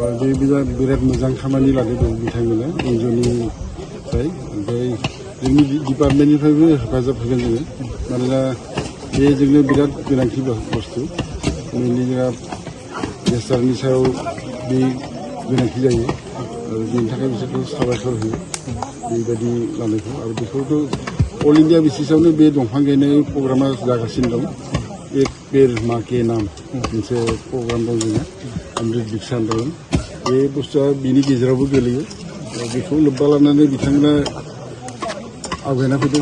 बिराद मोजां खामानि लादों बिथांमोना एनजिअनिफ्राय ओमफ्राय जोंनि डिपार्टमेन्टनिफ्रायबो हेफाजाब होगोन जोङो मानोना बे जोंनो बिराद गोनांथि बुस्थु मेनलि जोंहा गेस्टारनि सायाव बे गोनांथि जायो आरो बेनि थाखाय बिसोरखौ साबायखर होयो बेबायदि लानायखौ आरो बेखौथ' अल इन्डिया बेसिसावनो बे दंफां गायनाय प्रग्रामा जागासिनो दं एक पेड़ माँ के नाम मोनसे प्रग्राम दं जोंहा अमृत बिक्सा आन्दलन बे बुस्थुआ बिनि गेजेरावबो गोलैयो बेखौ लोब्बा लानानै बिथांमोना आवगायना फैदों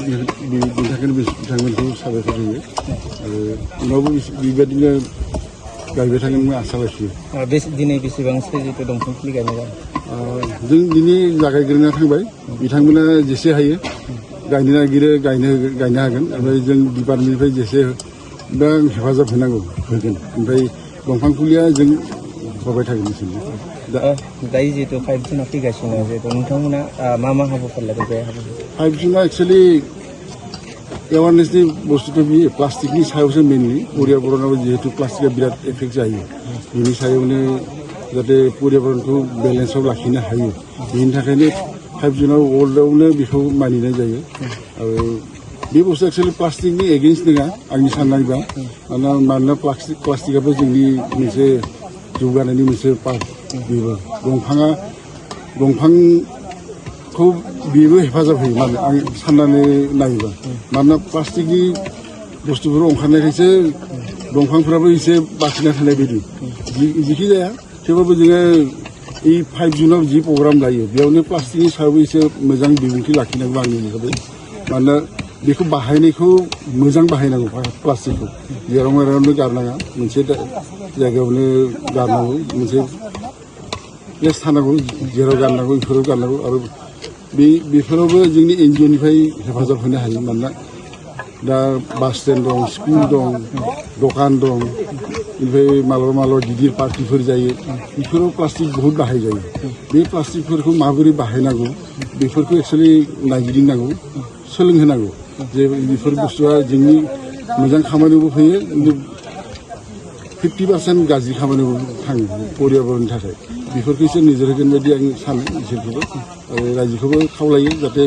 बेनि थाखायनो बिथांमोनखौ साबायखर होयो आरो उनावबो बेबायदिनो गायबाय थागोन आसा लाखियो दिनै बेसेबांसो जितु दंफां फुलि गायनाय जों दिनै जागायग्रोना थांबाय बिथांमोना जेसे हायो गायनो नागिरो गायनो हागोन ओमफ्राय जों डिपार्टमेन्टनिफ्राय जेसे दा हेफाजाब होनांगौ होगोन ओमफ्राय दंफां फुलिया जों हरबाय थागोन बिसोरनो दायो जितु 5 जुनाव फैगासिनो जितु नोंथांमोना मा हाबाफारि लागोन बे हाबाफारि 5 जुना एक्सुवेलि एवारनेसनि बुस्थुथ' बियो प्लास्टिकनि सायावसो मेनलि पर्याबरनाव जिहेतु प्लास्टिकआ बिराद एफेक्ट जायो बिनि सायावनो जाहाथे पर्याबरनखौ बेलेन्सआव लाखिनो हायो बेनि थाखायनो 5 जुनाव वर्ल्डआवनो बेखौ मानिनाय जायो आरो बे बुस्थुआ एक्सुवेलि प्लास्टिकनि एगेन्स्ट नङा आंनि साननायबा मानोना प्लास्टिकआबो जोंनि मोनसे जौगानायनि मोनसे पार्ट बेबो दंफांखौ बेबो हेफाजाब होयो माने आं साननानै नायोबा मानोना प्लास्टिकनि बुस्थुफोर ओंखारनायखायसो दंफांफ्राबो एसे बाखिना थानाय बायदि जिखि जाया थेवबाबो जोङो এই 5 जुनाव जि प्रग्राम लायो बेयावनो प्लास्टिकनि सायावबो एसे मोजां बिबुंथि लाखिनांगौ आंनि हिसाबै मानोना बेखौ बाहायनायखौ मोजां बाहायनांगौ प्लास्टिकखौ जेराव मेरावनो गारनाङा मोनसे जायगायावनो गारनांगौ मोनसे प्लेस थानांगौ जेराव गारनांगौ बेफोराव गारनांगौ आरो बेफोरावबो जोंनि एनजिअनिफ्राय हेफाजाब होनो हायो मानोना दा बास स्टेन्ड दं स्कुल दं दखान दं ओमफ्राय मालाबा गिदिर पार्टिफोर जायो बेफोराव प्लास्टिक बहुत बाहाय जायो बे प्लास्टिकफोरखौ माबोरै बाहायनांगौ बेफोरखौ एक्सुवेलि नायगिदिंनांगौ सोलोंहोनांगौ जे बेफोर बुस्थुआ जोंनि मोजां खामानियावबो फैयो खिन्थु 50% गाज्रि खामानियावबो थाङो पर्याबरननि थाखाय बेफोरखौ एसे नोजोर होगोन बायदि आं सानो बिसोरखौबो आरो रायजोखौबो खावलायो जाहाथे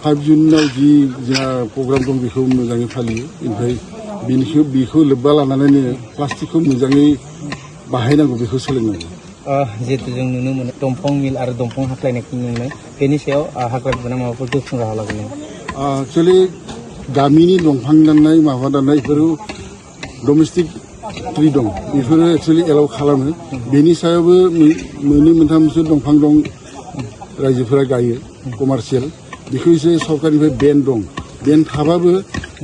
5 जुनाव जि जोंहा प्रग्राम दं बेखौ मोजाङै फालियो ओमफ्राय बेखौ लोब्बा लानानैनो प्लास्टिकखौ मोजाङै बाहायनांगौ बेखौ सोलोंनांगौ जिहेतु जों नुनो मोनो दंफां मिल आरो दंफां हाख्लायनायखौ नुनो मोनो बेनि सायाव हाग्रा बिफाना माबाफोर गोख्रों राहा लागोन एक्सुवेलि गामिनि दंफां दाननाय माबा दाननाय बेफोरो डमेस्टिक ट्रि दं बेफोरो एक्सुवेलि एलाउ खालामो बेनि सायावबो मोननै मोनथामसो दंफां दं रायजोफोरा गायो कमार्शियेल बेखौ एसे सरकारनिफ्राय बेन दं बेन थाबाबो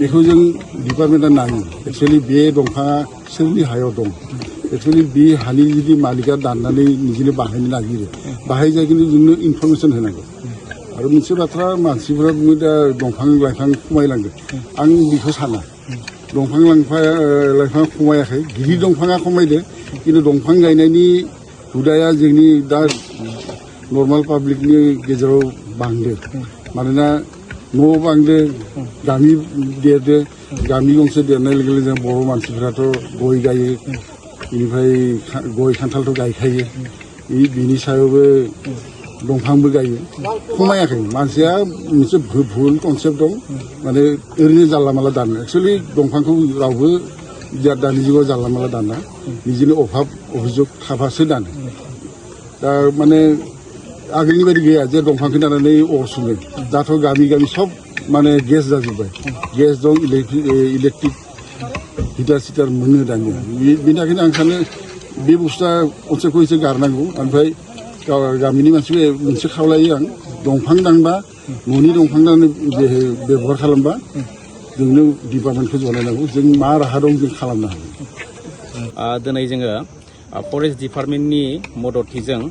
बेखौ जों डिपार्टमेन्टआ नायो एक्सुवेलि बे दंफाङा सोरनि हायाव दं एक्सुवेलि बे हानि जुदि मालिकआ दाननानै निजेनो बाहायनो नागिरो बाहायजाय खिन्थु जोंनो इनफरमेसन होनांगौ आरो मोनसे बाथ्रा मानसिफोरा बुङो दा दंफां लाइफां खमायलांगोन आं बेखौ साना दंफां लाइफां खमायाखै गिदिर दंफाङा खमायदो खिन्थु दंफां गायनायनि हुदाया जोंनि दा नर्माल पाब्लिकनि गेजेराव बांदो मानोना न' बांदो गामि देरदो गामि गंसे देरनाय लोगो लोगो बर' मानसिफोराथ' गय गायो बेनिफ्राय गय खान्थालथ' गायखायो बिनि सायावबो दंफांबो गायो खमायाखै मानसिया मोनसे भुल कनसेप्ट दं माने ओरैनो जानला माला दानो एक्सुवेलि दंफांखौ रावबो दानि जुगाव जानला माला दाना निजेनि अभाब अभियोग थाबासो दानो दा माने आगोलनि बायदि गैया जे दंफांखौ दानानै अर सुनो दाथ' गामि सब माने गेस जाजोब्बाय गेस दं इलेक्ट्रिक हिटार सिटार मोनो दानिया बेनि थाखायनो आं सानो बे बुस्थुआ कनसेप्टखौ एसे गारनांगौ ओमफ्राय गामिनि मानसिफोरा मोनसे खावलायो आं दंफां दानबा न'नि दंफां दाननो बेबहार खालामबा जोंनो डिपार्टमेन्टखौ जनायनांगौ जों मा राहा दं जों खालामनो हागोन दिनै जोङो फरेस्ट डिपार्टमेन्टनि मददथिजों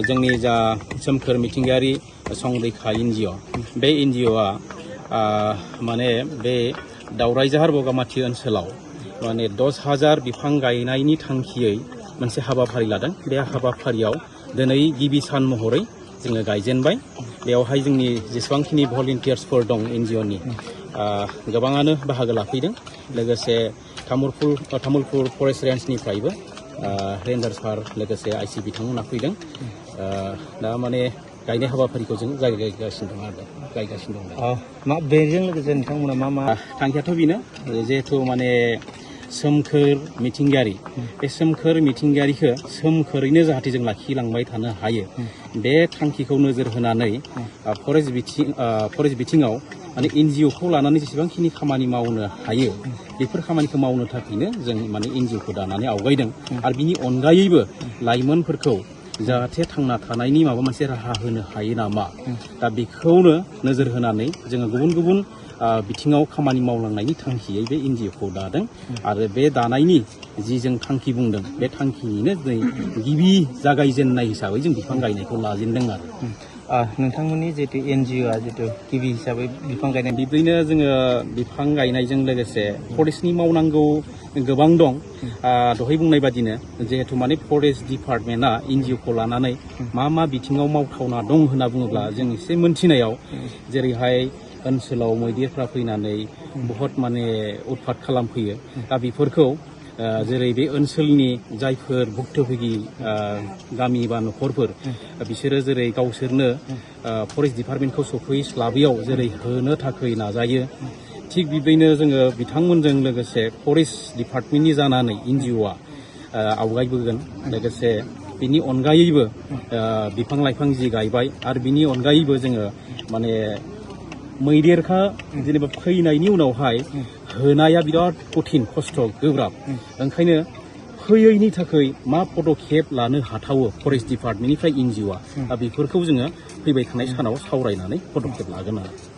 जोंनि जा सोमखोर मिथिंगायारि संरैखा एनजिअ बे एनजिअआ माने बे दावराय जाहार बगामाथि ओनसोलाव माने 10,000 बिफां गायनायनि थांखियै मोनसे हाबाफारि लादों बे हाबाफारियाव दिनै गिबि सान महरै जोङो गायजेनबाय बेयावहाय जोंनि जेसेबांखिनि भलन्टियार्सफोर दं एनजिअनि गोबाङानो बाहागो लाफैदों लोगोसे तामुलपुर फरेस्ट रेन्जनिफ्रायबो रेन्जार सार लोगोसे आइसि बिथांमोना फैदों दा माने गायनाय हाबाफारिखौ जों गायगासिनो दं आरो गायगासिनो दं। मा बेजों लोगोसे नोंथांमोना मा थांखियाथ' बेनो जिहेथु माने सोमखोर मिथिंगायारि बे सोमखोर मिथिंगायारिखौ सोमखोरैनो जाहाथे जों लाखिलांबाय थानो हायो बे थांखिखौ नोजोर होनानै फरेस्ट बिथिङाव माने NGO-खौ लानानै जेसेबांखिनि खामानि मावनो हायो बेफोर खामानिखौ मावनो थाखायनो जों माने NGO-खौ दानानै आवगायदों आरो बिनि अनगायैबो लाइमोनफोरखौ जाहाथे थांना थानायनि माबा मोनसे राहा होनो हायो नामा दा बेखौनो नोजोर होनानै जोङो गुबुन गुबुन बिथिङाव खामानि मावलांनायनि थांखियै बे NGO-खौ दादों आरो बे दानायनि जि जों थांखि बुंदों बे थांखिनिनो दिनै गिबि जागायजेननाय हिसाबै जों बिफां गायनायखौ लाजेनदों आरो नोंथांमोननि जितु NGO-आ जितु गिबि हिसाबै बिफां गायनाय बिदिनो जोङो बिफां गायनायजों लोगोसे फरेस्टनि मावनांगौ गोबां दं दहाय बुंनाय बादिनो जिहेथु माने फरेस्ट डिपार्टमेन्टआ NGO-खौ लानानै मा बिथिङाव मावथावना दं होनना बुङोब्ला जों एसे मोनथिनायाव जेरैहाय ओनसोलाव मैदेरफ्रा फैनानै बहुत माने उत्पात खालामफैयो दा बेफोरखौ जेरै बे ओनसोलनि जायफोर भुक्तभोगि गामि बा न'खरफोर बिसोरो जेरै गावसोरनो फरेस्ट डिपार्टमेन्टखौ सफैस्लाबैयाव जेरै होनो थाखाय नाजायो थिग बिदिनो जोङो बिथांमोनजों लोगोसे फरेस्ट डिपार्टमेन्टनि जानानै NGO-आ आवगायबोगोन लोगोसे बिनि अनगायैबो बिफां लाइफां जि गायबाय आरो बिनि अनगायैबो जोङो माने मैदेरखा जेनेबा फैनायनि उनावहाय होनाया बिराद कठिन खस्थ' गोब्राब ओंखायनो फैयैनि थाखाय मा पदक्षेप लानो हाथावो फरेस्ट डिपार्टमेन्टनिफ्राय NGO-आ दा बेफोरखौ जोङो फैबाय थानाय सानाव सावरायनानै पदक्षेप लागोन आरो